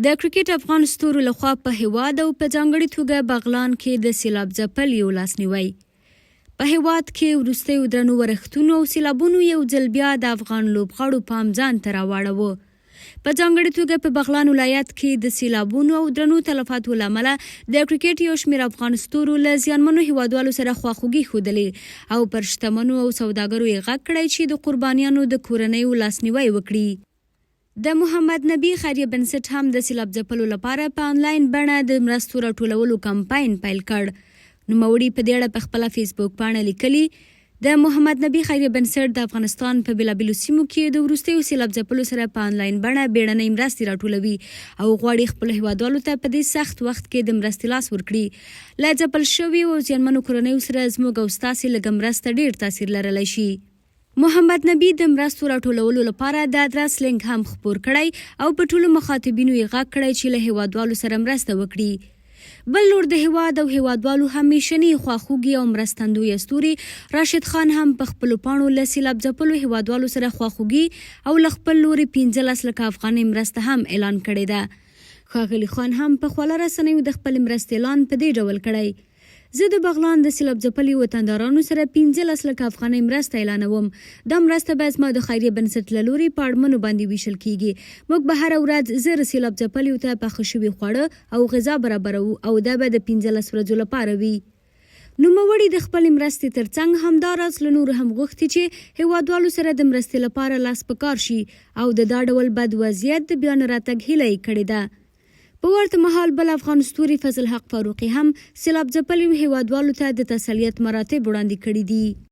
د کرکټ افغان ستورو لخوا په هېواد او په ځانګړي توګه بغلان کې د سېلاب ځپلیو لاسنیوی. په هېواد کې وروستیو درنو ورښتونو او سېلابونو یو ځل بیا د افغان لوبغاړو پام ځان ته راواړوه. په ځانګړي توګه په بغلان ولایت کې د سېلابونو او درنو تلفاتو له امله د کرکټ یو شمېر افغان ستورو له زیانمنو هېوادوالو سره خواخوږي ښودلې او پر شتمنو او سوداګرو یې غږ کړی چې د قربانیانو د کورنیو لاسنیوی وکړي. د محمد نبي خیریه بنسټ هم د سیلاب ځپلو لپاره په انلاین بڼه د مرستو راټولولو کمپاین پیل کړ. نوموړي په دې اړه په خپله فیسبوک پاڼه لیکلي، د محمد نبي خیریه بنسټ د افغانستان په بېلابېلو سیمو کې د وروستیو سیلاب ځپلو سره په انلاین بڼه بېړنۍ مرستې راټولوي او غواړي خپلو هېوادوالو ته په دې سخت وخت کې د مرستې لاس ورکړي. له ځپل شویو او زیانمنو کورنیو سره زموږ او ستاسې لږه مرسته ډېر تاثیر لرلی شي. محمد نبي د مرستو راټولولو لپاره د ادرس لینک هم خپور کړی او په ټولو مخاطبینو یې غږ کړی چې له هېوادوالو سره مرسته وکړي. بل لور د هېواد او هېوادوالو همېشني خواخوږي او مرستندویه ستوري راشد خان هم په خپلو پاڼو له سېلاب ځپلو هېوادوالو سره خواخوږي او له خپل لوري 15 لکه افغانۍ مرسته هم اعلان کړې ده. ښاغلي خان هم په خواله رسنیو د خپلې مرستې اعلان په دې ډول کړی. زه د بغلان د سیلاب ځپلیو وطندارانو سره 15 لکه افغانۍ مرسته اعلانوم. دا مرسته به زما د خیریه بنسټ له لوري په اړمنو باندې ویشل کیږي. موږ به هره ورځ 1000 سیلاب ځپلیو ته پاخه شوي خواړه او غذا برابروو او دا به د 15 ورځو لپاره وي. نوموړي د خپلې مرستې ترڅنګ همداراز له نورو هم غوښتي چې هېوادوالو سره د مرستې لپاره لاس په کار شي او د دا ډول بد وضعیت د بیا نه راتګ هیله یې کړې ده. په ورته مهال بل افغان ستوري فضل حق فاروقي هم سېلاب ځپلیو هېوادوالو ته د تسلیت مراتب وړاندې کړي دي.